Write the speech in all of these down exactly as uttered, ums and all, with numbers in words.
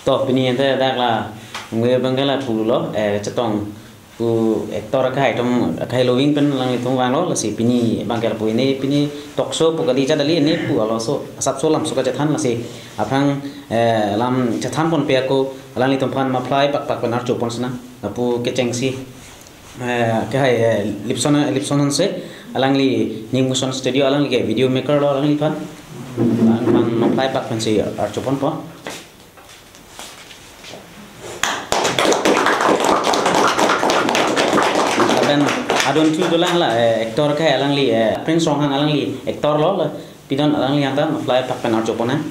To, pini ente dak la, ngwe bang ke lapu lo, eh, chetong pu actor akhai atum, akhai loving pen alanglitum vanglo, lasi pini bang ke lapu ini, pini talk show pu kali cha dali ini pu alo so, asapso lamso kachethan lasi, aphrang, eh, lam chethan ponpe ako, alanglitum aphan maflai pakpak pen archo pon sinang, lapu kechengsi, eh, akhai, eh, Lipson, Lipson Hanse, alangli Nick Motion Studio, alangli ke video maker lo alangliphan, alangliphan maflai pak pensi archo ponpo. Lapen adon thu dolang la, eh, actor akhai alangli, eh, Prince Ronghang alangli actor lo, la pidon alangli yang ta maflai pak pen archo pon nang.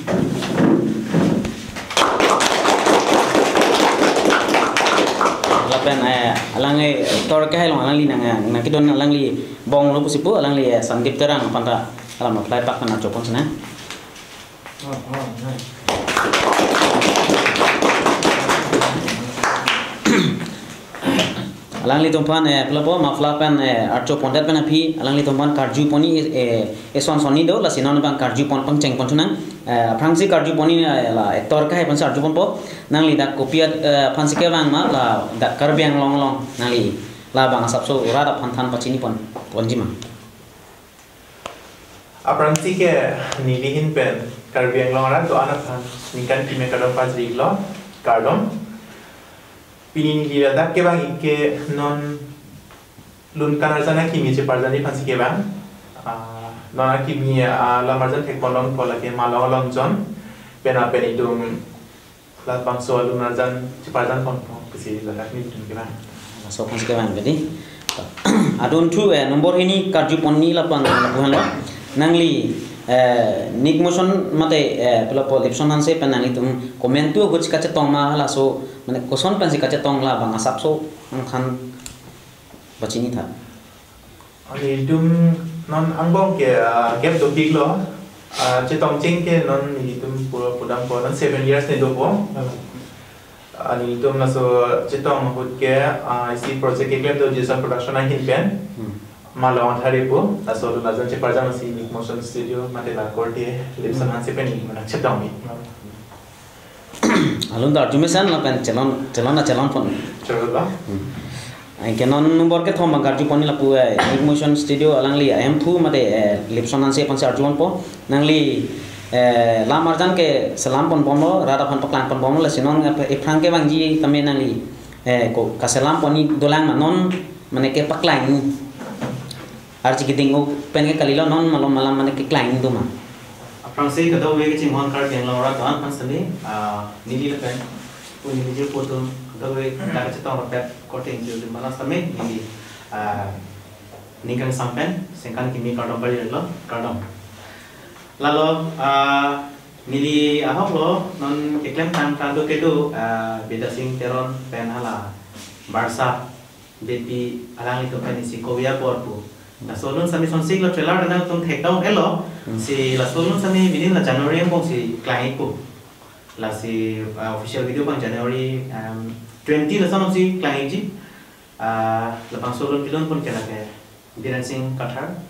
Lapen, eh, alang, eh, actor akhai along alangli nang, eh, nangkedon alangli bong lo pusi pu alangli, eh, Sandip Terang aphan ta alam maflai pak pen archo pon sinang. Alanglitum aphan, eh, pelapo maflai pen, eh, archo pondet pen aphi, alanglitum aphan karju pon-i, eh, eson sonni do, lasi non bang karju pon pangcheng pon thu nang, eh, aphrangsi karju pon-i, eh, la actor akhai aphansi arju ponpo, nangli dak kopi, eh, aphansi kevang ma, la dak Karbi Anglong along, nangli labang asapso rat aphan than pachini pon, ponji ma. Aphrangsi ke neli ahin pen Karbi Anglong arat do-an aphan ningkan kimi kardom pajirlo, kardom. Pini neli ladak kevang ik ke non lun kan arjan akimi cheparjan aphansi kevang. Ah, non akimi, ah, lam arjan thek pon longpo lake Malong along jon. Pen apen itum labangso alun arjan cheparjan ponpo pusi ladak nelitum kevang. Laso aphansi kevang kedi. Adon thu, eh, nombor hini karju pon-i lapu-an lapu-an lo. Nangli, eh, Nick Motion mate, eh, pelapo Lipson Hanse pen nanglitum comment tu ahut si kachetong ma, laso mane koson pensi kachetong, labang asapso angthan pachini tha. Nelitum non angbong ke, ah, gap dopiklo. Ah, chetong cheng ke non nelitum pura pudampo non seven years ne dopo. Ah, nelitum laso chetong ahut ke, ah, isi project keklem do Jason Production ahin pen. Hmm. Malong athari pu, laso alun arjan cheparjan si Nick Motion Studio, mate la korte, Lipson Hmm. Hanse pen neli mane chetong mi. Alun ta arju mesen lapen chelon, chelon ta chelon pon. Chelon ba? Hmm. Anke non nombor kethom bang karju pon-i lapu, eh, Nick Motion Studio alangli ahemphu mate, eh, Lipson Hanse aphansi arju ponpo. Nangli, eh, lam arjan ke selam pon bomlo, rat aphan paklang pon bomlo, lasi non ap-, aphrang kevangji tame nangli, eh, ko kaselam pon-i dolang ma non mane kepaklang. Arji keding-o pen ke kalilo, non malom malam mane keklang do ma. Aphrangsi kadokave kachinghon Karbi Anglong arat do-an aphan sitame, ah, neli lapen pu neli jirpo atum kadokave dak kachetong rapet korte ingjir atum aphan sitame neli, ah, ning kangsam pen ningkan kimi kardom pajirlo, kardom. Lalo, ah, neli ahok lo non keklem tang tang do kedo, ah, Bidya Sing Teron pen hala Barsa Beypi alanglitum pen isi Kovi Abor pu. Laso alun sitame sonsik lo trailer ta nangtum thek ta un-elo. Hmm. Si laso alun sitame binin la January angbong si klang-ikpo. Lasi, ah, official video abang January, um, twenty lason si klang-ikji. Ah, labangso alun kelun pon ke lake Biren Singh Kathar.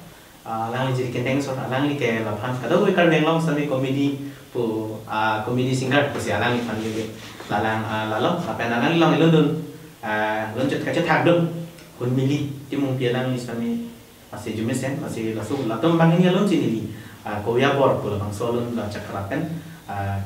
Ah, alangli jiri kendeng so, alangli ke laphan kadokave Karbi Anglong sitame comedy pu, ah, comedy singer pusi alangliphan lebe. Lalang, ah, lalo, lapen alangli along ilun dun, ah, lun chot kachethak dun, Hun Mili, Timungpi alangli sitame, lasi arju mesen, lasi laso, latum banghini alun si neli, ah, Kovi Abor pu labangso alun la chakra pen, ah,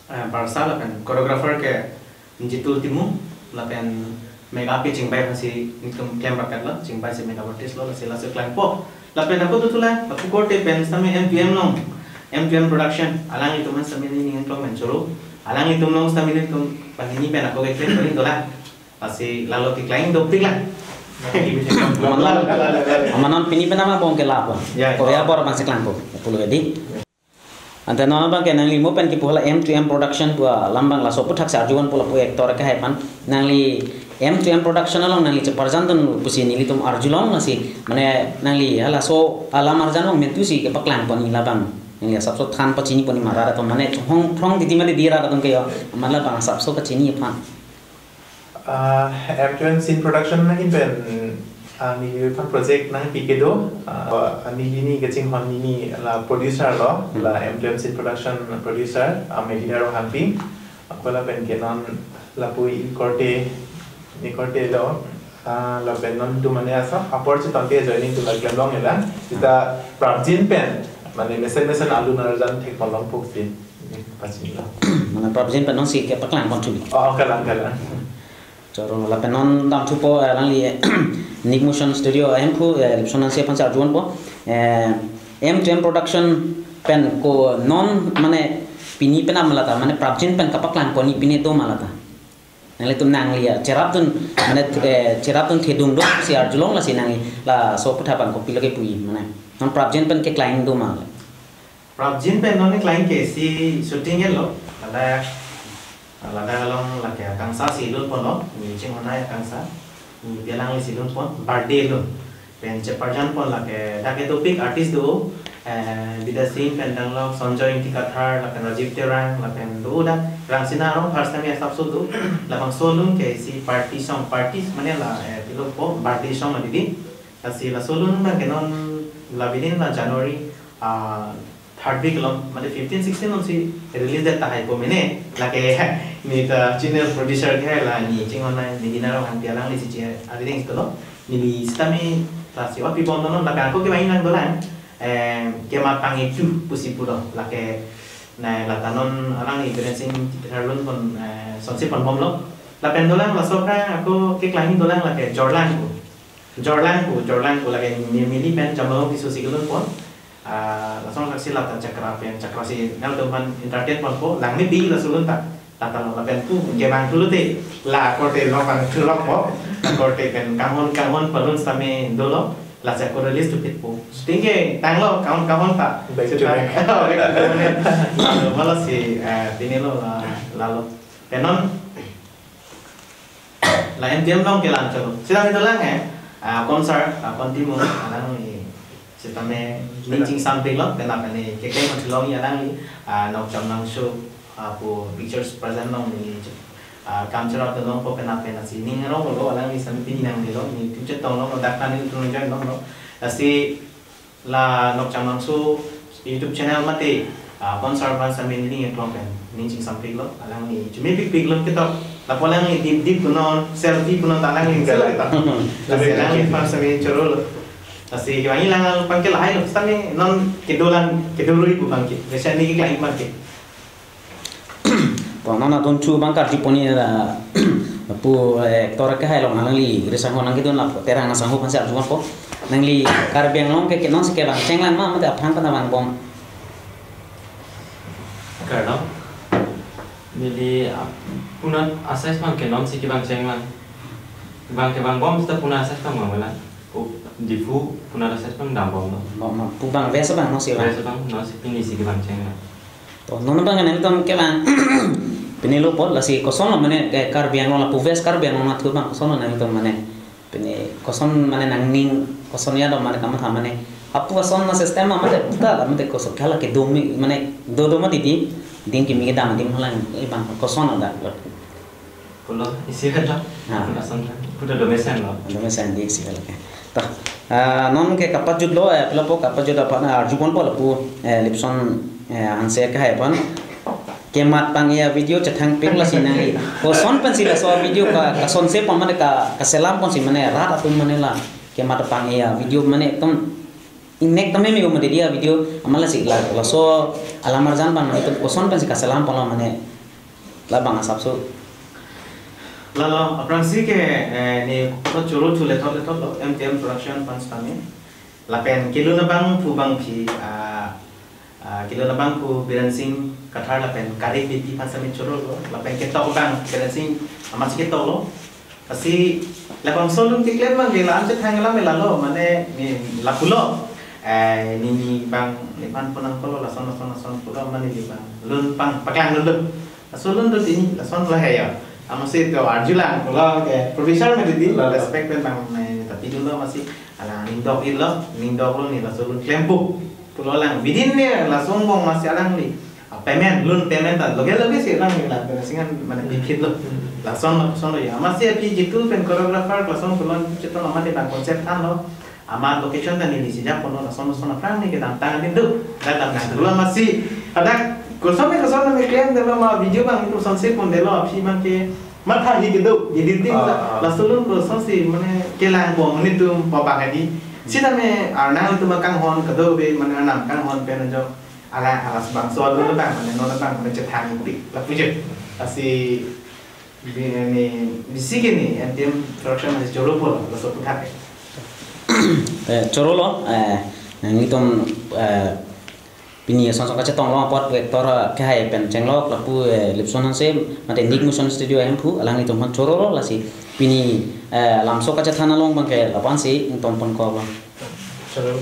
ah, Barsa lapen choreographer ke Jitul Timung, lapen makeup ke Chingbai aphansi nelitum klem rapet lo, Chingbai si makeup artist lo, lasi laso klangpo. Lapen ako tu tulang, ako korte pen sitame M two M along, M two M Production, alanglitum aphan sitame neli ning klong men choro, alanglitum along sitame nelitum banghini pen ako keklem paling dolang. Lasi lalo keklang dopik lang. Aman non, aman non pini pen angbong ke lapu. Ya, ya. Korea bor bang si klangpo, pulo jadi. Ante non abang ke nangli mo pen kipu hala M two M Production pu alam abang laso aphuthak si arju ponpo lapu actor akhai aphan. Nangli M two M Production along nangli cheparjan dun pusi nelitum arjulong, lasi mane nangli halaso alam arjan along mentu si kepaklang pon-i labang. Nangli asapso than pachini pon-i ma rat atum mane chonghong phrong titi mane di rat atum ke yo. Amat labang asapso kachini aphan. Ah, M two M Scene Production ahin pen, ah, neliphan project nangpi kedo, ah, neli ni kachinghon neli la producer lo, Hmm. la M two M Scene Production producer, ah, Medina Rohanpi. Ako lapen ke non lapu inkorte, inkorte lo, ah, lapen non tu mane asa, apor si tangte joining tu lagi long elang, sita prapjin pen, mane mesen mesen alun arjan thek pon long pusi, pachini lo. Mane prapjin pen non si kepaklang pon thubi. Oh, kalang, kalang. Choro lapen non damthupo, eh, alangli, eh, Nick Motion Studio ahemphu, eh, Lipson Hanse aphan si arjuponpo. Eh, M to M Production pen ko non mane pini penap malata, mane prapjin pen kapaklang ko ni pine do malata. Nanglitum nangli ya, cherapdun, mane, eh, cherapdun thedung do si arjulong lasi nangli laso aphuthak abang kopilo kepu-i, mane. Non prapjin pen keklang do ma. Prapjin pen non keklang ke si shooting lo. Ladak, ladak along lake akangsha si lun ponlo, ni chinghon-ai akangsha. Ni pi alangli si lun pon, birthday lo. Pen cheparjan pon lake, dak ke dopik artist do, eh, Bidya Sing pen danglok, Sanjoy Ingti Kathar, lapen Rajiv Terang, lapen do dak Rangsina Rong first time asapso do, labangso alun ke si party song, party mane la, eh, pilo po, birthday song ma didi. Lasi laso alun abang ke non la bidin la January, ah, third week along, mane fifteen sixteen along si release date tahai po mene, lake neta channel producer ke la ni chinghon-ai ni Dina Ronghangpi alangli si che arideng sitolo, neli sitame lasi wa pi bom non, lake ako kevang nang dolang, eh, kemat pang-e two pusi pulo, lake na lata non alangli Biren Singh Thar lun pon, eh, sonsi pon bomlo, lapen dolang laso aphrang ako keklang dolang lake Jorlang ko. Jorlang ko, Jorlang ko lake Nirmili pen Jamlong Tisso si kelun pon. Ah, lason saksi lata Chakra pen, Chakra si nangtum aphan entertain ponpo, lang ni bi laso alun ta. Lata lo lapen pu, kevang pulote, la korte lo pang thulok po, la korte pen kanghon, kanghon palun sitame dolo, la si ako release thuphit po. Shooting ke tanglo, kanghon, kanghon ta. Back to back. Back to back. Malo si, eh, pine lo, la, lalo. Pen non, la M T M along kelang choro. Sitame dolang eh. Ah, concert, ah, continue, alangli sitame ning chingsampik lo, penap ani keklem thulong alangli, ah, Nokcham Nangso, ah, pu pictures present along ni, ah, kam cherap dolong po penap pen asi ning rong lo alangli sitame pini nangdelo, ni tu chetong lo, dak kani tu nang join lo. Asi la Nokcham Nangso YouTube channel mate, ah, concert aphan sitame neli ning eklong pen ning chingsampik lo, alangli chumi pikpik lo ketok, lapu alangli dip dip punon, selfie punon ta alangli sel ketok. Lasi alangli aphan sitame choro lo. Lasi kevang lang along pang ke lahai lo, sitame non kedolang, kedorui pu abang ke, resa ni keklang abang ke. To non adon thu abang karju pon-i la pu, eh, actor kehai along alangli risanghon nangkedun lapu Terang asangho aphan si arjuponpo. Nangli Karbi Anglong ke, ke non si kevang chenglang ma mate aphrang pen vang bom? Kardom. Neli ap-, punat a-size abang ke non si kevang chenglang. Vang kevang bom seta punat a-size abang vanglang. Ko Diphu punat a-size abang dam bomlo. Bom, bom. Pu abang vest abang non si vang. Vest abang non si pini si kevang chenglang. To, non abang nangtum kevang pine lo po, lasi koson lo mane, eh, Karbi Anglong lapu vest Karbi Anglong nathu abang koson lo nangtum mane. Pine koson mane nangning koson ya do mane kamatha mane. Apu ason na system ma mane puta la mane koson kala kedo mi mane do do ma didi. Ding kimi kedam ding halang ibang koson ada. Pulo isi kan lo. Ha. Lason kan. Puta do mesen lo. Do mesen di isi kan lo ke. Ta, ah, non ke kapajut lo, eh, pilo po kapajut aphan arjuponpo lapu, eh, Lipson, eh, Hanse kehai aphan. Kemat pang-e avideo chethangpik lasi nangli. Koson pensi laso video ka, kasonse pon mane ka, kaselam ponsi mane rat atum mane la. Kemat pang-e avideo mane ekdom ingnek tame mi umade dia video amat lasi la, laso alam arjan abang nangtum koson pensi kaselam ponlo mane labang asapso. Lalo, aphrangsi ke, eh, ni ko choro thu lethot lethot lo, M T M Production aphan sitame. Lapen kelun abangphu abangpi, ah, ah, kelun abangphu Biren Singh Kathar lapen Karik Beypi aphan sitame choro lo. Lapen ketok abang Biren Singh amatsi ketok lo. Lasi labangso alun keklem abang ke la-an chethang alam lalo, mane ni lapulo. Eh, neli abang nephan pon nangkoklo lason lason lason pulo mane neli abang lun pang paklang lun lo. Laso alun do tini lason lo he ya. Amatsi to arjulang pulo ke producer mane di la respect pen abang ne tapi dun lo amatsi alang ning dok-i lo, ning dok lo ni laso alun klempo. Pulo alang bidin ne laso angbong amatsi alangli. Ah, payment, lun payment ta loge loge si alangli la payment singan mane bikit lo. Lason lason lo ya. Amatsi api jitu pen choreographer lason pulo chetong amat di abang concept thanlo. Amat location ta neli sijak ponlo lason lason aphrang ni kedamtang adin do. Dak damtang pulo amatsi. Hadak Kosonsi, kosonsi nangklem detlo ma video abang itum sonsi pon detlo aphi abang ke matha hi kedo, editing Ah, sa, ah. Laso alun kosonsi mane kelang bom nelitum pabang adi. Sitame arnam itum kanghon kedo ave mane arnam kanghon pen ajok ala alas bangso alun abang mane non abang mane chethan pi. Lapu je. Lasi bi-, ni bisi ke ne M T M production masih choro po laso aputhak ke. Eh, choro lo, eh, nelitum, eh, pini asong song kachetong long apot vector, eh, kehai pen chenglok lapu, eh, Lipson Hanse, mate Nick Motion Studio Hemphu, alanglitum aphan choro lo lasi pini, eh, lamso kachethan along abang ke lapu-ansi ingtong ponkok lo. Choro.